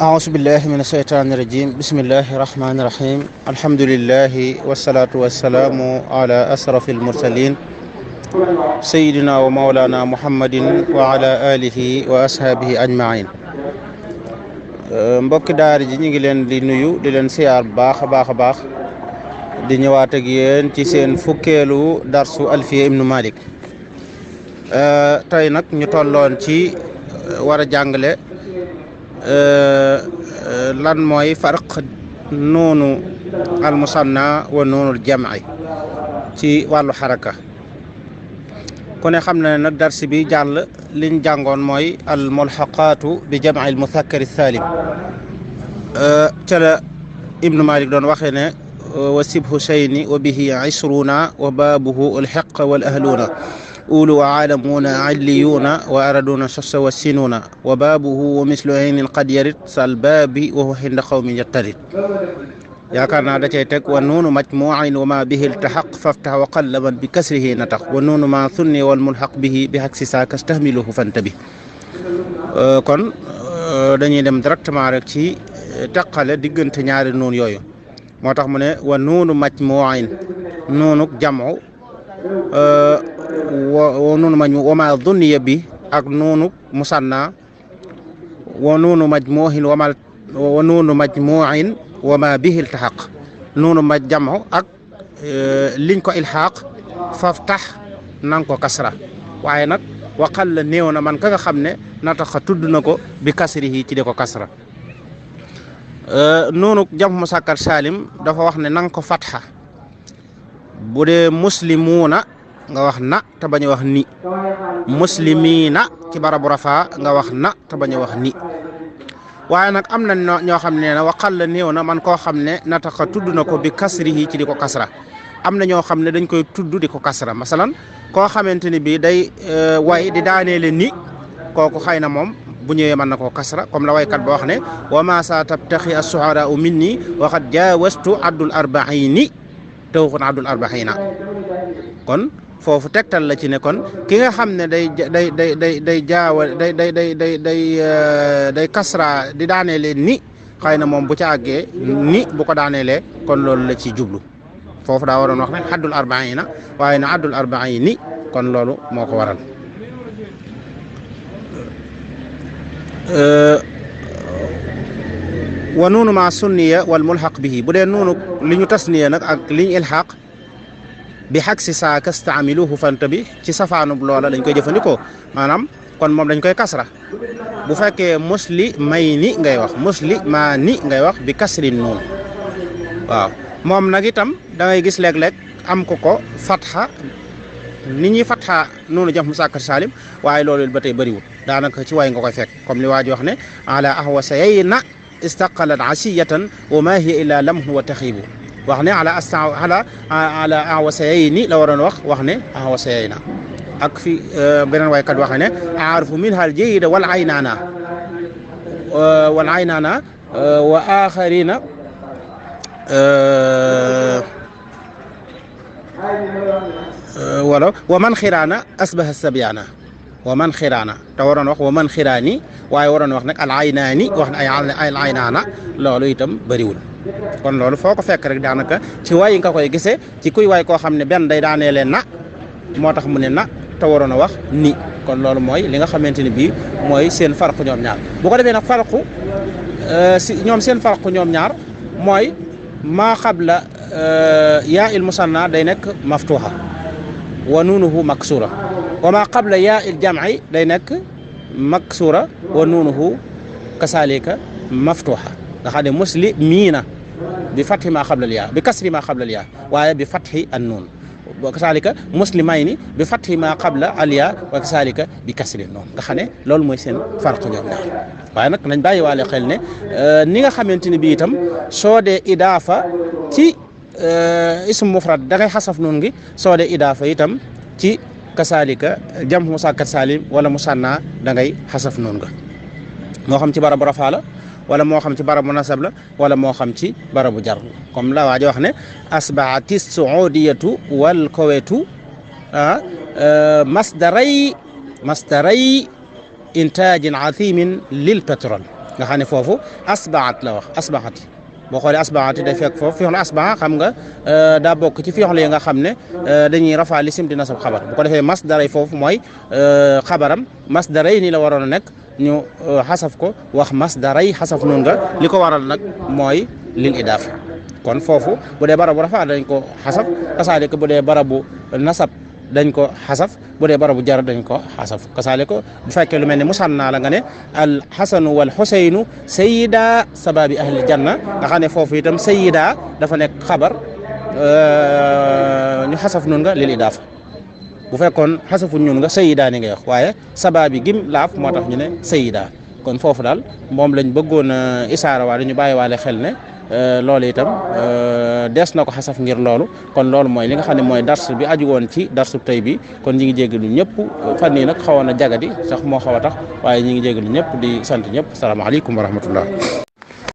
أعوذ بالله من الشيطان الرجيم بسم الله الرحمن الرحيم الحمد لله والصلاة والسلام على أشرف المرسلين سيدنا ومولانا محمد وعلى آله وأصحابه أجمعين mbokki daara ji ñu ngi leen di nuyu di leen siyaar baax a baax di ñëwaat ak yéen ci seen fukkeelu darsu Alfiya ibnu Malik tey nag ñu tolloon ci war a jàngale lan mooy farq nuunu almusanna wa nuunul jam'i ci wàllu xaraka ku ne xam na ne nag darsi bi jàll liñ jàngoon mooy al mulhaqaatu bi jam'i al muthakkar salim ca la ibnu Malik doon waxee ne wa sibhu shayni wa bihi ishruna wa baabuhu alxiq wal ahluuna أولو وعالمون عليون وأردون شس والسنون وبابه ومثل عين قد يرد سالباب وهو حند قوم يترد ياكارنا دا cey teg والنون مجموع وما به التحق فافتح وقل من بكسره نطق والنون ما ثني والملحق به بحكس ساك استهمله فانتبه kon dañuy dem directement rek ci taqale diggante ñaari nuun yooyu moo tax mu ne wa nuunu majmuu'in nuunu jamu wa nuunu majmu wa ma dunniya bi ak nuunu musanna wa nuunu majmuuhin wa nuunu majmuuin wa ma bihi iltahaq nuunu jamu ak liñ ko ilxaaq faftax nang ko kasra waaye nag waqal la néew na man ka nga xam ne nataxa tudd na ko bi kasrihi ci de ko kasra nuunu jamu musakkar salim dafa wax ne nang ko fatxa bu dee muslimuuna nga wax na te bañ a wax ni muslimiina ci barabu rafaa nga wax na te bañ a wax ni waaye nag am na ñoo xam ne waxal la néew na man koo xam ne nataxa tudd na ko bi kasrihi ci di ko kasra am na ñoo xam ne dañ koy tudd di ko kasra masalan koo xamante ni bii day way di daaneele ni kooku xëy na moom bu ñëwee mën na koo kasra comme la waykat ba wax ne wa ma sa tabtaxi as-su'ara minni wa qad jaawastu addul arbaini tawxun addul arbaina kon foofu tegtal la ci ne kon ki nga xam ne day jaawa day kasra di daaneele ni xëy na moom bu ca àggee ni bu ko daaneelee kon loolu la ci jublu foofu daa waroon wax ne addul arbaina waaye na addul arbaini kon loolu moo ko waral wa nuunu ma sunniya wal mulhaq bihi bu dee nuunu li ñu tasniya nag ak li ñu ilhaq bi xag si saa kastaamiluhu fanta bi ci safaanub loola dañ koy jëfandikoo maanaam kon moom dañ koy kasra bu fekkee muslimayni ngay wax muslimaani ngay wax bi kasrin nuun waaw moom nag itam da ngay gis léeg-léeg am ko fatxa ni ñuy fatxa nuunu jam musakkar salim waaye loolu ba tey bëriwul daanaka ci waay nga koy fekk comme li waa ji wax ne ala ahwa sayayna istaqalat asiyatan wa ma hiya illa lamhu wa taxiibu wax ne ala awasayayni la waroon wax ne awasayayna ak fi beneen waykat waxe ne aarifu minha al jayida wal aynana wa axarina wala wa man xiraana asbaha sabiana wa man xiraana te waroon wax wa man xiraani waaye waroon wax nag al aynaani wax ne ay aynaana loolu itam bëriwul kon loolu foo ko fekk rek daanaka ci waay nga koy gisee ci kuy waay koo xam ne benn day daaneele na moo tax mu ne na te waroon a wax ni kon loolu mooy li nga xamante ni bii mooy seen farqu ñoom ñaar bu ko defee nag farqu seen farqu ñoom ñaar mooy maa qabla yaa il musanna day nekk maftuha wa nuunuhu maksura wa maa qabla yaa il jam'i day nekk maksura wa nuunuhu kasaalika maftuha nga xam ne muslimiina bi fathi ma qabla al yaa bi kasri ma qabla al yaa waaye bi fathi an nuun wa kasaalika muslimayni bi fathi ma qabla al yaa wa kasaalika bi kasri nuun nga xam ne loolu mooy seen farq ñoom ñaar waaye nag nañ bàyyi waale xel ne ni nga xamante ni bi itam soo dee idaafa ci ism mufrad da ngay xasaf nuun gi soo dee idaafa itam ci kasaalika jam musakkar salim wala musanna da ngay xasaf nuun ga moo xam ci barabu rafaa la wala moo xam ci barabu nasab la wala moo xam ci barabu jar comme la waa ji wax ne asbaati suudiyatu wal kowetu masdaray intaajin athimin lil pétrole nga xam ne foofu asbaat la wax asbaxat boo xoolee asbaxat day fekk foofu fi'lu asbaxa xam nga daa bokk ci fi'lu yi nga xam ne dañuy rafaa lisim di nasab xabar bu ko defee masdaray foofu mooy xabaram masdaray ni la waroon a nekk ñu xasaf ko wax masdaray xasaf noonu nga li ko waral nag mooy lil idaafa kon foofu bu dee barabu rafaa dañ ko xasaf kasaalika bu dee barabu nasab dañ ko xasaf bu dee barabu jar dañ ko xasaf kasaalika bu fekkee lu mel ne musanna la nga ne al xasanu wal xuseynu sayida sababi ahli janna nga xam ne foofu itam sayida dafa nekk xabar ñu xasaf noonu nga lil idaafa bu fekkoon xasafu ñun nga sayida ni ngay wax waaye sababi gim laaf moo tax ñu ne sayida kon foofu daal moom lañ bëggoon isaara waale ñu bàyyi waale xel ne loolu itam des na ko xasaf ngir loolu kon loolu mooy li nga xam ne mooy dars bi aju woon ci darsu tey bi kon ñi ngi jégalu ñëpp fan yii nag xawoon na jagadi sax moo xaw a tax waaye ñi ngi jégalu ñëpp di sant ñëpp salaamaaleykum wa rahmatullah